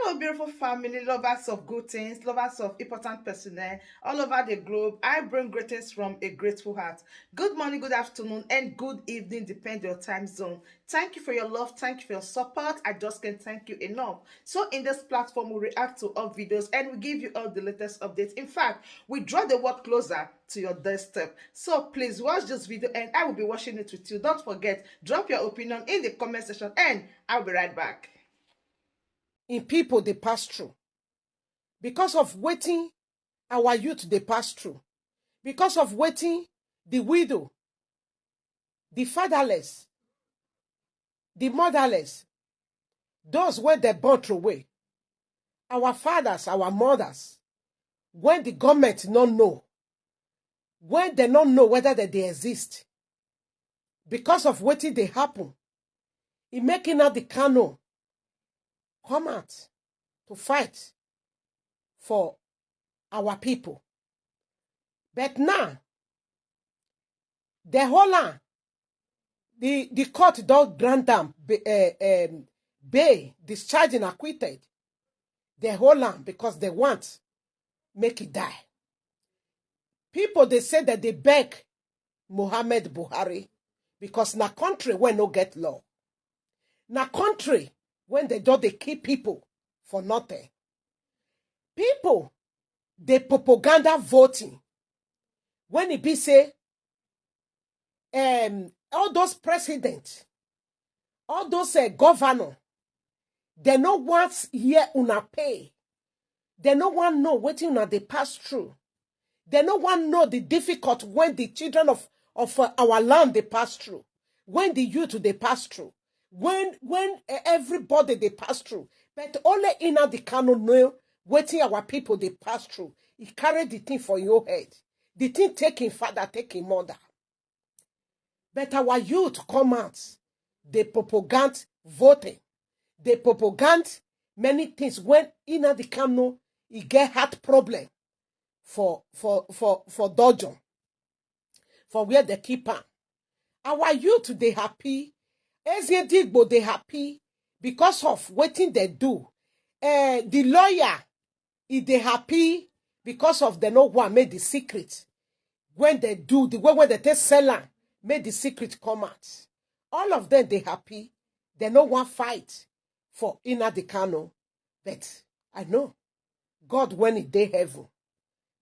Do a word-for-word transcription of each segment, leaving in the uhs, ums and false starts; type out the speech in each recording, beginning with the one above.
So, beautiful family, lovers of good things, lovers of important personnel all over the globe, I bring greetings from a grateful heart. Good morning, good afternoon, and good evening, depend your time zone. Thank you for your love. Thank you for your support. I just can't thank you enough. So, in this platform, we react to all videos and we give you all the latest updates. In fact, we draw the world closer to your doorstep. So, please watch this video and I will be watching it with you. Don't forget, drop your opinion in the comment section and I'll be right back. In people they pass through because of waiting our youth they pass through, because of waiting the widow, the fatherless, the motherless, those where they born through away, our fathers, our mothers, when the government not know, when they not know whether that they exist, because of waiting they happen, it making out the Kano come out to fight for our people. But now, the whole land, the, the court don't grant them ba- uh, um, bail, discharging, acquitted. The whole land because they want make it die. People they say that they beg Mohammed Buhari because na country where no get law. Na country when they don't they kill people for nothing. People they propaganda voting when it be say um all those president, all those uh, governor, they no want hear una pay. They no want know wetin una they pass through. They no want know the difficult when the children of of uh, our land they pass through, when the youth they pass through, when when uh, everybody they pass through. But only in the Kano know wetin our people they pass through. He carry the thing for your head. The thing taking father, taking mother. But our youth come out, they propagand voting, they propagand many things. When in the Kano, he get heart problem for for for for Dojo, for where they keep am. Our youth they happy, Eziedigbo they happy because of wetin they do. Uh, the lawyer, he they happy because of the no one made the secret. When they do the way when they take sell am, make the secret come out. All of them they happy. They no one fight for inner the Kano. But I know God when he day heaven,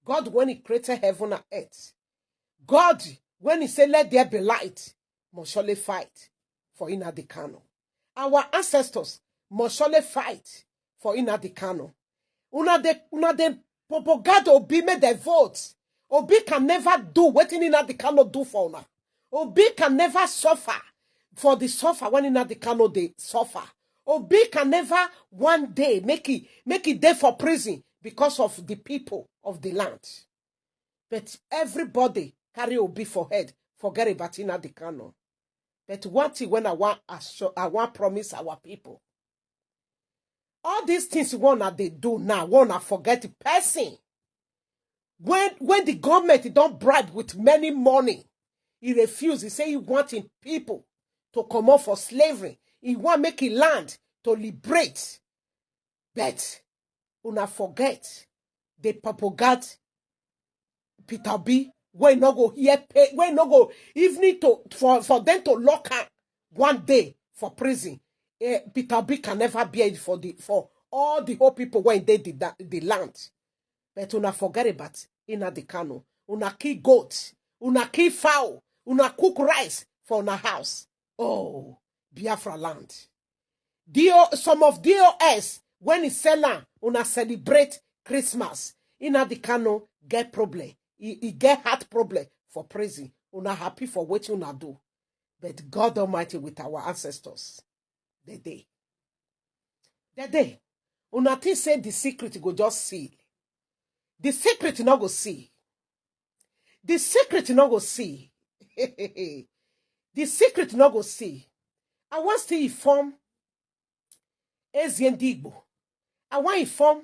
God when he created heaven and earth, God when he say let there be light, must surely fight for inner the Kano. Our ancestors must surely fight for inner the Kano. Una the una the propaganda Obi make the vote. Obi can never do wetin inner the Kano do for una. Obi can never suffer for the suffer when inner the Kano they suffer. Obi can never one day make it make it day for prison because of the people of the land. But everybody carry Obi for head, forget about inner the Kano. But one thing when I want assure, I want promise our people. All these things one that they do now, one I forget the person. When when the government don't bribe with many money, he refuse. He say he wanting people to come off for slavery. He want make it land to liberate. But una forget they propagate Peter B. When no go here pay, when no go evening to for, for them to lock up one day for prison. Eh, Peter B can never bear it for the for all the whole people when they did that the land. But una forget about inner the Kano. Una kill goat, una kill fowl, una cook rice for una house. Oh, Biafra land. D O, some of D O S when he sell am, una celebrate Christmas. Inner the Kano get problem. He, he get heart problem for prison. Una happy for what una do. But God Almighty with our ancestors, the day, the day, una think say the secret go just seal. The secret not go see. The secret not go see. The secret not go see. I want to inform Eziedigbo. I want inform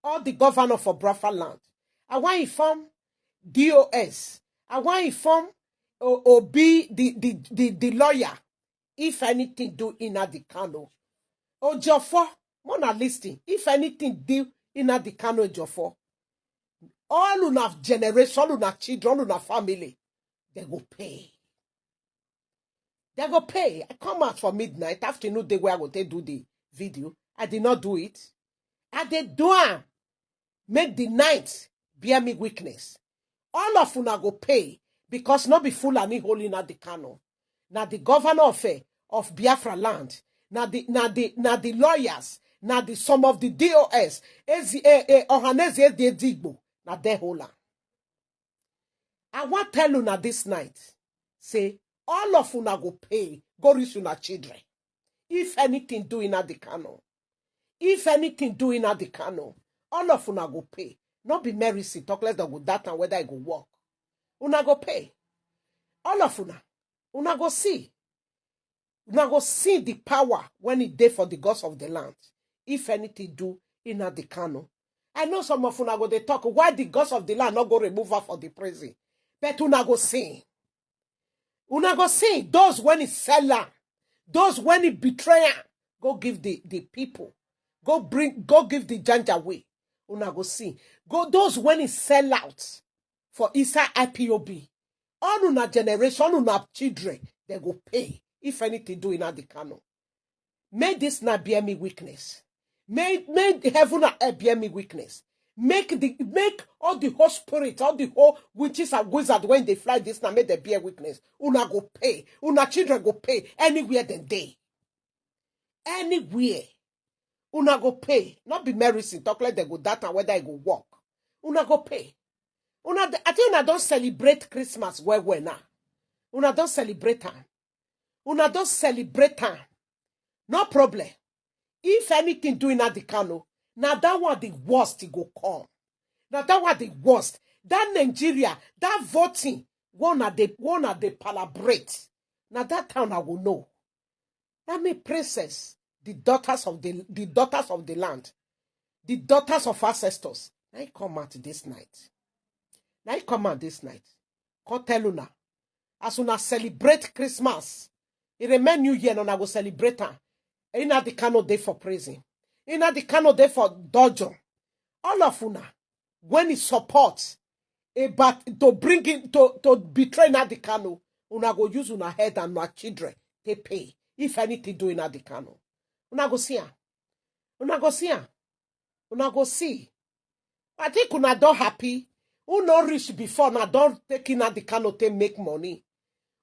all the governor for Biafra land. I want inform D O S. I want inform O- Obi, the, the, the, the lawyer, if anything do inner the Kano. Ejiofor, Mona, listen, if anything do in the Kano Jofo, all una generation, all una children, all una family, they go pay. They go pay. I come out for midnight, afternoon, day where I go take do the video. I did not do it. I did do am. Make the night bear me witness. All of una go pay, because not be Fulani holding at the Kano. Now the governor of, eh, of Biafra land, now the, now the, now the lawyers, now the, some of the D O S, A Z A, eh, Ohaneze Digbo, now they hold am. I want tell una this night, say all of una go pay, go reach una children. If anything do in the Kano, if anything do in the Kano, all of una go pay. Not be Mary C, talk less than go that and whether I go work. Una go pay. All of una, una go see. Una go see the power when it dey for the gods of the land. If anything do in the Kano, I know some of una go they talk why the gods of the land not go remove her for the prison, but una go see. Una go see those when he sell her, those when he betray her, go give the, the people, go bring, go give the janja way. Una go see. Go those when he sell out for inside I P O B. All una generation, all una children, they go pay. If anything do in the Kano, may this not bear me weakness. May, may heaven and earth bear me weakness. Make the, make all the whole spirit, all the whole witches and wizards when they fly this now, make they bear weakness. Una go pay. Una children go pay anywhere than they. Anywhere. Una go pay. Not be Mary C, talk like they go that and whether I go work. Una go pay. Una, I think una don't celebrate Christmas well, well now. Una don't celebrate time. Una don't celebrate time. No problem. If anything doing at the Kano, now that one the worst it go come. Now that one the worst. That Nigeria, that voting, one of the, one of the palabrate. Now that town I will know. That me princess, the daughters of the, the daughters of the land, the daughters of ancestors. Now you come out this night. Now you come out this night. Come tell una. As una celebrate Christmas, it remain New Year, una go celebrate am. Nnamdi Kanu dey for prison. Nnamdi Kanu dey for dungeon. All of una, when he support about to bring in, to, to betray Nnamdi Kanu, una go use una head and una children, they pay. If anything do Nnamdi Kanu, una go see am. Una go see am. Una go see. I think una don happy. Who no rich before, una don take Nnamdi Kanu take make money.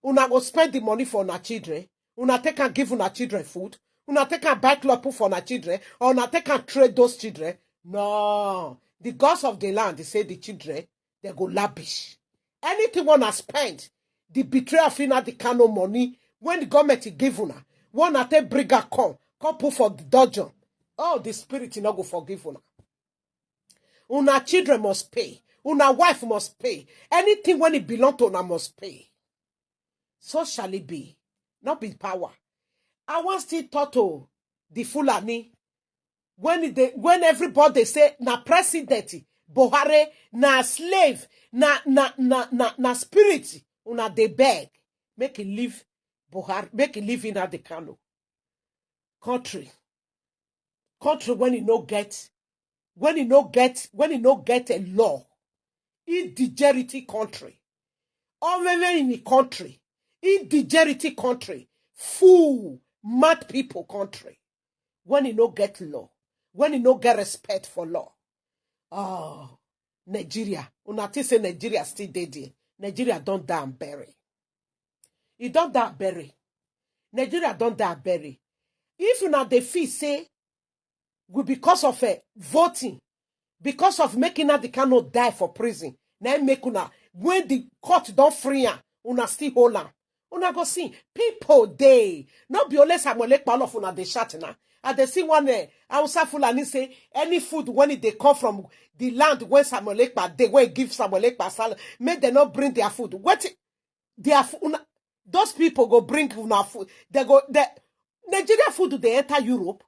Una go spend the money for una children. Una take and give una children food. Una take and buy cloth put for una children. Or una take and trade those children. No. The gods of the land, they say the children, they go lavish. Anything wanna spend, the betrayal of Nnamdi Kanu money, when the government give una, wanna take bring her come, come put for the dungeon. Oh, the spirit no go forgive una. Una children must pay. Una wife must pay. Anything when it belong to una must pay. So shall it be. Not be power. I want still talk to the Fulani. When they, when everybody say na president, Buhari, na slave, na, na, na, na, na spirit, una dey beg. Make it leave Buhari, make it leave Nnamdi Kanu. Country. Country when you no get, when you no get, when you no get a law. Indigerity country. All women in the country. Indigerity country. Fool, mad people country. When you no get law. When you no get respect for law. Oh, Nigeria. Una think say Nigeria still dey there. Nigeria don die and bury. E don die and bury. Nigeria don die and bury. If una dey feel say we, because of, eh, voting, because of making Nnamdi Kanu die for prison, na im make una, when the court don free am, una still hold am. Una go see, people dey. No be only Samuel Ekpa, all of una dey shout now. I dey see one, eh, Hausa Fulani say any food when it dey come from the land when Samuel Ekpa dey, when give Samuel Ekpa salary, make dem no bring their food. Wetin their fu-, una, those people go bring una food. They go, they, Nigeria food dey enter Europe.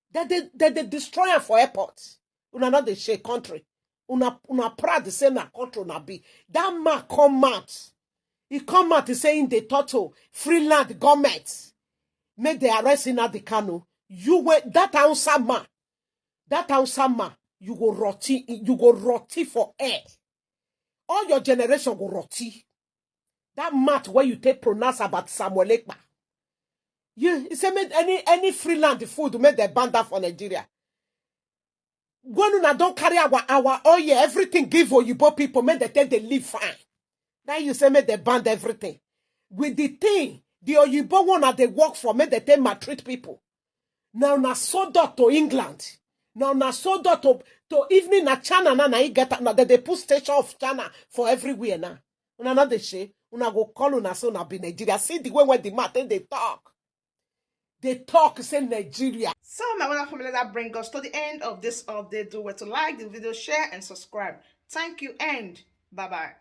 They, they, they, they destroy am for airport. Una no dey share country. Una, una proud to say na country una be. That man come out. He come out to say in the total free land government. Make they arrest Nnamdi Kanu. You were that Hausa man. That Hausa man, you go rotty, you go rotty for air. All your generation go rotty. That math where you take pronounce about Samuel Ekpa. You, you say make any any free land food make dem ban that for Nigeria. When una don carry our our oil, everything give Oyibo people, make dem take dey live fine. Now you say make dem ban everything. With the thing, the Oyibo one that they work for, make dem take maltreat people. Now na sold out to England. Now na sold out to, to evening na China now, now you get now that they put station of China for everywhere now. Una not the shame. Una go call una so una be Nigeria. See the way where the man take dey talk. Dey talk say Nigeria. So my wonderful family, that brings us to the end of this update. Do well to like the video, share and subscribe. Thank you and bye bye.